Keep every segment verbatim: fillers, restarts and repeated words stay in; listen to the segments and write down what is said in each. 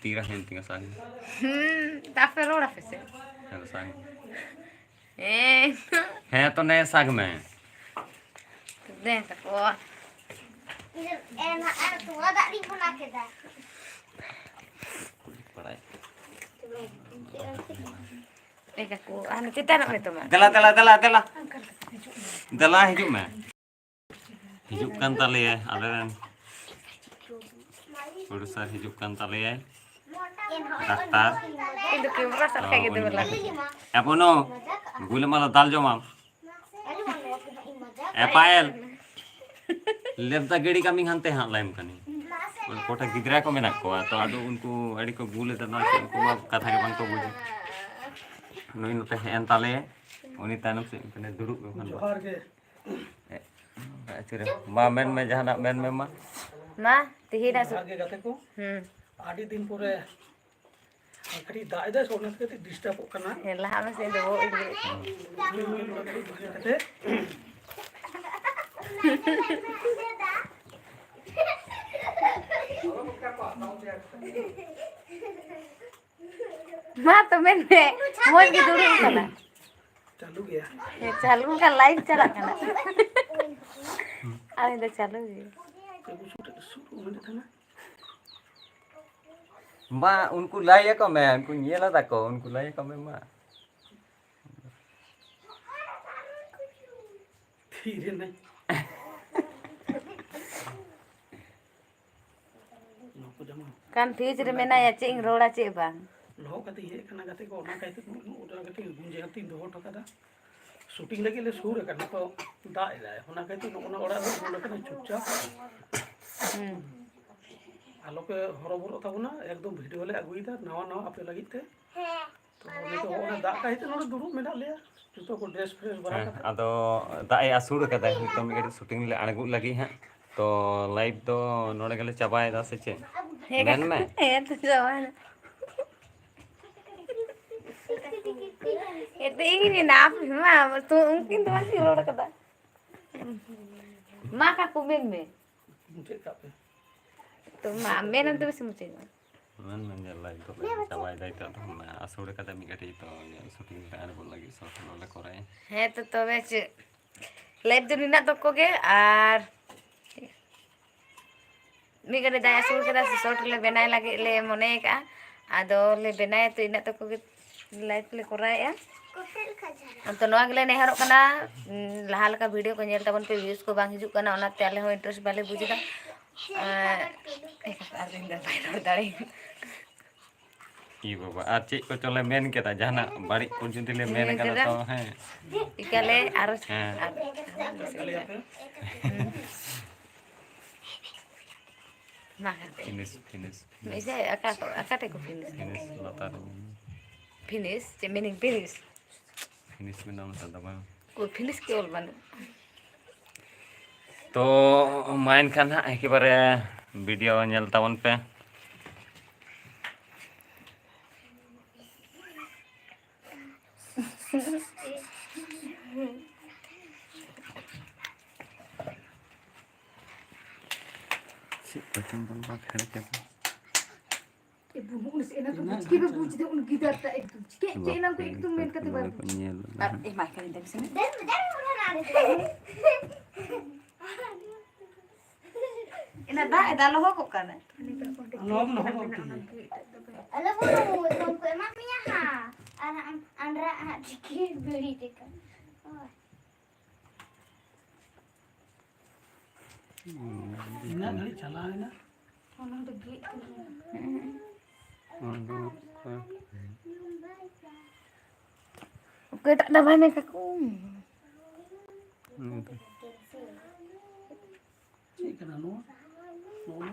ᱛᱤᱨᱟ ᱦᱮᱱ ᱛᱤᱝᱟ ᱥᱟᱝ᱾ ᱦᱩᱸ, ᱛᱟᱯᱮ ᱨᱚᱲ ᱟᱯᱮ ᱥᱮ? ᱦᱮᱸ, ᱥᱟᱝ᱾ ᱦᱮᱸ᱾ ᱦᱮᱸ, ᱛᱚ ᱱᱮ ᱥᱟᱜ ᱢᱮ᱾ ᱫᱮᱱ ᱛᱟᱠᱚ᱾ ᱮᱱᱟ, ᱟᱨ ᱛᱚᱣᱟ ᱫᱟᱜ ᱞᱤᱧ ᱵᱚᱱᱟ ᱠᱮᱫᱟ᱾ ᱵᱟᱲᱟᱭ᱾ ᱮ ᱠᱟᱠᱩ, ᱟᱨ ᱪᱮᱛᱟᱱᱚᱜ ᱢᱮ ᱛᱚ ᱢᱟ᱾ ᱫᱮᱞᱟ, ᱫᱮᱞᱟ, ᱫᱮᱞᱟ, ᱫᱮᱞᱟ᱾ ᱫᱮᱞᱟ, ᱦᱤᱡᱩᱜ ᱢᱮ᱾ ᱦᱤᱡᱩᱜ ᱠᱟᱱ ᱛᱟᱞᱮᱭᱟᱭ ᱟᱞᱮᱨᱮᱱ producer, ᱦᱤᱡᱩᱜ ᱠᱟᱱ ᱛᱟᱞᱮᱭᱟᱭ ᱰᱟᱠᱛᱟᱨ᱾ ᱤᱧ ᱫᱚ camera ᱥᱟᱵ ᱠᱷᱟᱡ ᱜᱮ ᱫᱚᱢᱮ ᱞᱟᱸᱫᱟ᱾ ᱮ ᱵᱚᱱᱚ, ᱜᱩᱞ ᱢᱟᱞᱟ ᱫᱟᱞ ᱡᱚᱢᱟᱢ᱾ ᱮ ᱯᱟᱭᱮᱞ, ᱞᱮᱵᱫᱟ ᱜᱤᱲᱤ ᱠᱟᱹᱢᱤ ᱦᱟᱱᱛᱮ ᱦᱟᱸᱜ ᱞᱟᱭᱮᱢ ᱠᱟᱹᱱᱟᱹᱧ᱾ ᱠᱚᱴᱟ ᱜᱤᱫᱽᱨᱟᱹ ᱠᱚ ᱢᱮᱱᱟᱜ ᱠᱚᱣᱟ, ᱛᱚ ᱟᱫᱚ ᱩᱱᱠᱩ ᱟᱹᱰᱤ ᱠᱚ ᱜᱩᱞ ᱮᱫᱟ, ᱱᱚᱣᱟ ᱪᱮᱫ ᱩᱱᱠᱩ ᱢᱟ ᱠᱟᱛᱷᱟ ᱜᱮ ᱵᱟᱝ ᱠᱚ ᱵᱩᱡᱟ᱾ ᱱᱩᱭ ᱱᱚᱛᱮ ᱦᱮᱡ ᱮᱱ ᱛᱟᱞᱮᱭᱟᱭ, ᱩᱱᱤ ᱛᱟᱭᱱᱚᱢ ᱥᱮᱫ ᱢᱤᱫᱴᱮᱱ ᱫᱩᱲᱩᱵ ᱠᱟᱱᱟ᱾ ᱡᱚᱦᱟᱨ ᱜᱮ᱾ ᱮ, ᱟᱪᱪᱷᱟ ᱨᱮ᱾ ᱢᱟ ᱢᱮᱱ ᱢᱮ, ᱡᱟᱦᱟᱱᱟᱜ ᱢᱮᱱ ᱢᱮ ᱢᱟ᱾ ᱢᱟ, ᱛᱤᱦᱤᱧᱟᱜ ᱥᱩ- ᱡᱚᱦᱟᱨ ᱜᱮ ᱜᱟᱛᱮ ᱠᱚ᱾ ᱦᱩᱸ᱾ ᱟᱹᱰᱤ ᱫᱤᱱ ᱯᱚᱨᱮ ᱠᱟᱹᱴᱤᱡ ᱫᱟᱜ ᱮᱫᱟᱭ, ᱥᱮ ᱚᱱᱟ ᱛᱮ ᱠᱟᱹᱴᱤᱡ disturb ᱚᱜ ᱠᱟᱱᱟ᱾ ᱦᱮᱸ, ᱞᱟᱦᱟ ᱢᱮ ᱥᱮ, ᱤᱧ ᱫᱚ ᱵᱚᱦᱚᱜ ᱤᱧ ᱜᱮᱫ ᱛᱤᱧᱟ᱾ ᱠᱟᱛᱮ᱾ ᱢᱟ ᱛᱚ ᱢᱮᱱ ᱢᱮ, ᱢᱚᱡᱽ ᱜᱮ ᱫᱩᱲᱩᱵ ᱠᱟᱱᱟ᱾ ᱪᱟᱹᱞᱩ ᱜᱮᱭᱟ᱾ ᱦᱮᱸ, ᱪᱟᱹᱞᱩ ᱠᱟᱱ, live ᱪᱟᱞᱟᱜ ᱠᱟᱱᱟ᱾ ᱟᱨ ᱤᱧ ᱫᱚ ᱪᱟᱹᱞᱩ ᱜᱮ᱾ ᱟᱹᱜᱩ ᱥᱩᱴ, ᱥᱩᱴ ᱩᱰᱩᱠ ᱠᱟᱱᱟ᱾ ᱢᱟ, ᱩᱱᱠᱩ ᱞᱟᱹᱭ ᱟᱠᱚ ᱢᱮ, ᱩᱱᱠᱩ ᱧᱮᱞ ᱟᱫᱟ ᱠᱚ, ᱩᱱᱠᱩ ᱞᱟᱹᱭ ᱟᱠᱚ ᱢᱮ ᱢᱟ᱾ ᱛᱷᱤᱨ ᱮᱱᱟᱹᱧ᱾ ᱱᱚᱣᱟ ᱠᱚ ᱡᱮᱢᱚᱱ confuse ᱨᱮ ᱢᱮᱱᱟᱭᱟ, ᱪᱮᱫ ᱤᱧ ᱨᱚᱲᱟ, ᱪᱮᱫ ᱵᱟᱝ᱾ ᱞᱚᱦᱚᱫ ᱠᱟᱛᱮ ᱦᱮᱡ ᱠᱟᱱᱟ ᱜᱟᱛᱮ ᱠᱚ, ᱚᱱᱟ ᱠᱟᱭᱛᱮ ᱩᱱᱟᱹᱜ ᱚᱱᱟ ᱠᱟᱹᱴᱤᱡ ᱜᱩᱸᱡᱟᱹ ᱠᱟᱛᱮᱧ ᱫᱚᱦᱚ ᱦᱚᱴᱚ ᱠᱟᱫᱟ᱾ Shooting ᱞᱟᱹᱜᱤᱫ ᱞᱮ ᱥᱩᱨ ᱟᱠᱟᱱᱟ, ᱛᱚ ᱫᱟᱜ ᱮᱫᱟᱭ, ᱚᱱᱟ ᱠᱟᱭᱛᱮ ᱱᱚᱜᱼᱚ ᱱᱟ ᱚᱲᱟᱜ ᱨᱮ ᱩᱢᱩᱞ ᱟᱠᱟᱱᱟ ᱪᱩᱯᱪᱟᱯ᱾ ᱦᱩᱸ᱾ ᱟᱞᱚᱯᱮ ᱦᱚᱨᱚᱵᱚᱨᱚᱜ ᱛᱟᱵᱚᱱᱟ, ᱮᱠᱫᱚᱢ video ᱞᱮ ᱟᱹᱜᱩᱭᱮᱫᱟ ᱱᱟᱣᱟ ᱱᱟᱣᱟ ᱟᱯᱮ ᱞᱟᱹᱜᱤᱫ ᱛᱮ᱾ ᱛᱚ ᱱᱤᱛᱚᱜ ᱚᱱᱟ ᱫᱟᱜ ᱠᱟᱭᱛᱮ ᱱᱚᱰᱮ ᱫᱩᱲᱩᱵ ᱢᱮᱱᱟᱜ ᱞᱮᱭᱟ, ᱡᱚᱛᱚ ᱠᱚ dress fresh ᱵᱟᱲᱟ ᱦᱮᱸ, ᱠᱟᱛᱮ᱾ ᱟᱫᱚ ᱫᱟᱜ ᱮ ᱟᱹᱥᱩᱲ ᱟᱠᱟᱫᱟᱭ, ᱱᱤᱛᱚᱜ ᱢᱤᱫ ᱜᱷᱟᱹᱲᱤᱡ shooting ᱞᱮ ᱟᱬᱜᱚᱜ ᱞᱟᱹᱜᱤᱫ ᱦᱟᱸᱜ᱾ ᱛᱚ live ᱫᱚ ᱱᱚᱰᱮ ᱜᱮᱞᱮ ᱪᱟᱵᱟᱭᱮᱫᱟ ᱥᱮ ᱪᱮᱫ? ᱦᱮᱸ, ᱢᱮᱱ ᱢᱮ᱾ ᱦᱮᱸ, ᱛᱚ ᱪᱟᱵᱟᱭᱮᱱᱟ᱾ ᱮᱛᱮ ᱤᱧ ᱢᱮᱱᱟ, ᱟᱯᱮ ᱢᱟ, ᱛᱚ ᱩᱱᱠᱤᱱ ᱫᱚ ᱵᱟᱝᱠᱤᱱ ᱨᱚᱲ ᱠᱟᱫᱟ᱾ ᱢᱟ ᱠᱟᱠᱩ ᱢᱮᱱ ᱢᱮ᱾ ᱢᱩᱪᱟᱹᱫ ᱠᱟᱜ ᱯᱮ᱾ ᱛᱚ ᱢᱟ, ᱢᱮᱱ ᱟᱢ ᱛᱚᱵᱮ ᱥᱮ ᱢᱩᱪᱟᱹᱫ ᱢᱮ᱾ ᱢᱮᱱ ᱢᱮ, ᱧᱮᱞ ᱞᱟᱹᱜᱤᱫ ᱫᱚ ᱪᱟᱵᱟᱭ ᱫᱟᱭ ᱛᱚ, ᱟᱫᱚ ᱚᱱᱟ ᱟᱥᱩᱲ ᱠᱟᱛᱮ ᱢᱤᱫ ᱠᱟᱹᱴᱤᱡ ᱛᱚ ᱤᱭᱟᱹ shooting ᱞᱮᱠᱟ ᱟᱬᱜᱚ ᱞᱟᱹᱜᱤᱫ short film ᱞᱮ ᱠᱚᱨᱟᱭᱟ᱾ ᱦᱮᱸ ᱛᱚ, ᱛᱚᱵᱮ ᱪᱮᱫ, live ᱫᱚ ᱱᱤᱱᱟᱹᱜ ᱛᱚᱠᱚ ᱜᱮ, ᱟᱨ ᱢᱤᱫ ᱜᱷᱟᱹᱲᱤᱡ ᱫᱟᱜ ᱟᱹᱥᱩᱲ ᱠᱮᱫᱟ, ᱥᱮ short ᱞᱮ ᱵᱮᱱᱟᱣ ᱞᱟᱹᱜᱤᱫ ᱞᱮ ᱢᱚᱱᱮ ᱟᱠᱟᱫᱼᱟ᱾ ᱟᱫᱚ ᱞᱮ ᱵᱮᱱᱟᱣᱟ ᱛᱚ, ᱤᱱᱟᱹᱜ ᱛᱚᱠᱚ ᱜᱮ live ᱞᱮ ᱠᱚᱨᱟᱣᱮᱫᱼᱟ᱾ ᱛᱚ ᱱᱚᱣᱟ ᱜᱮᱞᱮ ᱱᱮᱦᱚᱨᱚᱜ ᱠᱟᱱᱟ, ᱩᱸ, ᱞᱟᱦᱟ ᱞᱮᱠᱟ video ᱠᱚ ᱧᱮᱞ ᱛᱟᱵᱚᱱ ᱯᱮ, views ᱠᱚ ᱵᱟᱝ ᱦᱤᱡᱩᱜ ᱠᱟᱱᱟ, ᱚᱱᱟᱛᱮ ᱟᱞᱮ ᱦᱚᱸ interest ᱵᱟᱞᱮ ᱵᱩᱡᱽ ᱮᱫᱟ᱾ ᱮᱸ, ᱟᱨ ᱫᱤᱱ ᱫᱚ ᱵᱟᱭ ᱨᱚᱲ ᱫᱟᱲᱮᱭᱟᱜᱼᱟ᱾ ᱤ ᱵᱟᱵᱟ, ᱟᱨ ᱪᱮᱫ ᱠᱚᱪᱚ ᱞᱮ ᱢᱮᱱ ᱠᱮᱫᱟ, ᱡᱟᱦᱟᱱᱟᱜ ᱵᱟᱹᱲᱤᱡ ᱠᱚ ᱡᱩᱫᱤ ᱞᱮ ᱢᱮᱱ ᱢᱮᱱ ᱠᱟᱫᱟ ᱠᱮᱫᱟ? ᱛᱚ, ᱦᱮᱸ᱾ ᱤᱠᱟᱞᱮ ᱟᱨᱚ ᱦᱮᱸ᱾ ᱟᱨ, ᱟᱨ ᱢᱟ ᱠᱟᱛᱮ᱾ Finish, finish, finish᱾ ᱤᱭᱟᱹ, ᱚᱠᱟ ᱠᱚ, ᱚᱠᱟᱴᱷᱮᱡ ᱠᱚ finish? Finish ᱞᱟᱛᱟᱨ ᱨᱮ᱾ Finish? ᱪᱮᱫ meaning finish? Finish ᱢᱮᱱᱟᱜᱼᱟ ᱢᱮᱛᱟᱜ ᱫᱚ ᱵᱟᱝ? ᱠᱚ finish ᱠᱮ ᱚᱞ ᱵᱟᱹᱱᱩᱜ᱾ ᱛᱚ ᱢᱟ ᱮᱱᱠᱷᱟᱱ ᱦᱟᱸᱜ ᱮᱠᱮᱵᱟᱨᱮ video ᱧᱮᱞ ᱛᱟᱵᱚᱱ ᱯᱮ᱾ ᱪᱮᱫ ᱠᱚᱪᱚᱝ ᱵᱚᱱ ᱵᱟᱠᱷᱮᱲ ᱠᱮᱫᱟ᱾ ᱮ ᱵᱩᱱᱩ, ᱩᱱᱤ ᱥᱮ ᱮᱱᱟ ᱠᱚ ᱵᱩᱡᱽ ᱠᱮᱫᱟ, ᱵᱩᱡᱽ ᱫᱟ, ᱩᱱᱤ ᱜᱤᱫᱟᱹᱨ ᱴᱟᱜ ᱮᱠᱫᱚᱢ ᱪᱤᱠᱟᱹ ᱪᱮᱫ ᱮᱱᱟ ᱠᱚ ᱮᱠᱫᱚᱢ ᱢᱮᱱ ᱠᱟᱛᱮ ᱵᱟᱭ ᱵᱩᱡᱽ᱾ ᱠᱚ ᱧᱮᱞ ᱫᱟ᱾ ᱟᱨ ᱮᱢᱟᱭ ᱠᱟᱹᱱᱟᱹᱧ ᱛᱟᱢ ᱥᱮ᱾ ᱮᱱᱟ ᱫᱟᱜ ᱮ ᱫᱟ ᱞᱚᱦᱚᱫᱚᱜ ᱠᱟᱱᱟ᱾ ᱞᱚᱦᱚᱫ ᱞᱚᱦᱚᱫᱚᱜ ᱠᱟᱱᱟ᱾ ᱟᱞᱚ ᱵᱩᱱᱩ, ᱮᱠᱷᱚᱱ ᱠᱚ ᱮᱢᱟ ᱢᱮᱭᱟ ᱦᱟᱸᱜ᱾ ᱟᱨ ᱟᱢ ᱟᱱᱰᱨᱟ ᱦᱟᱸᱜ ᱪᱤᱠᱤ ᱵᱤᱲᱤ ᱛᱮᱠᱚ᱾ ᱤᱱᱟᱹᱜ ᱜᱷᱟᱹᱲᱤᱡ ᱪᱟᱞᱟᱣ ᱮᱱᱟ᱾ ᱚᱱᱟ ᱫᱚ ᱜᱮᱫ ᱠᱟᱱᱟ᱾ ᱚᱠᱚᱭᱴᱟᱜ ᱫᱟᱵᱟᱭ ᱢᱮ ᱠᱟᱠᱩ? ᱪᱮᱫ ᱠᱟᱱᱟ ᱱᱚᱣᱟ? ᱱᱚᱣᱟ?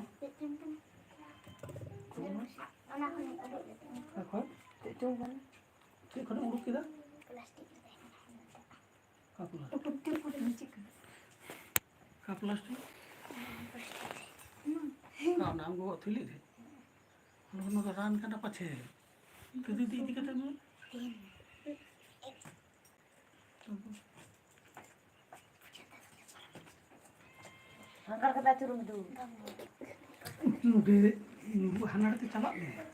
ᱚᱱᱟ ᱠᱷᱚᱱ ᱚᱠᱟ ᱠᱷᱚᱱ? ᱪᱮᱫ ᱪᱚᱝ ᱠᱟᱱᱟ? ᱪᱮᱫ ᱠᱷᱚᱱᱮᱢ ᱩᱰᱩᱠ ᱠᱮᱫᱟ? ᱯᱞᱟᱥᱴᱤᱠ ᱨᱮ ᱛᱟᱦᱮᱸ ᱠᱟᱱᱟ᱾ ᱚᱠᱟ ᱯᱞᱟᱥᱴᱤᱠ? ᱩᱛᱩ ᱯᱩᱛᱩ ᱯᱩᱛᱩ ᱪᱮᱫ ᱠᱟᱱᱟ? ᱚᱠᱟ ᱯᱞᱟᱥᱴᱤᱠ? ᱚᱠᱟ ᱚᱱᱟ ᱟᱢ ᱜᱚᱜᱚ ᱛᱷᱩᱞᱤ ᱨᱮ? ᱚᱱᱟ ᱫᱚ ᱨᱟᱱ ᱠᱟᱱᱟ ᱯᱟᱪᱷᱮ᱾ ᱛᱤ ᱤᱫᱤ ᱠᱟᱛᱮ ᱢᱮ᱾ ᱦᱟᱸᱠᱟᱨ ᱠᱟᱛᱮ ᱟᱹᱪᱩᱨᱚᱜ ᱢᱮ ᱫᱩ᱾ ᱱᱚᱰᱮ᱾ ᱱᱩᱨᱩ ᱦᱟᱱᱟᱲ ᱛᱮ ᱪᱟᱞᱟᱜ ᱢᱮ᱾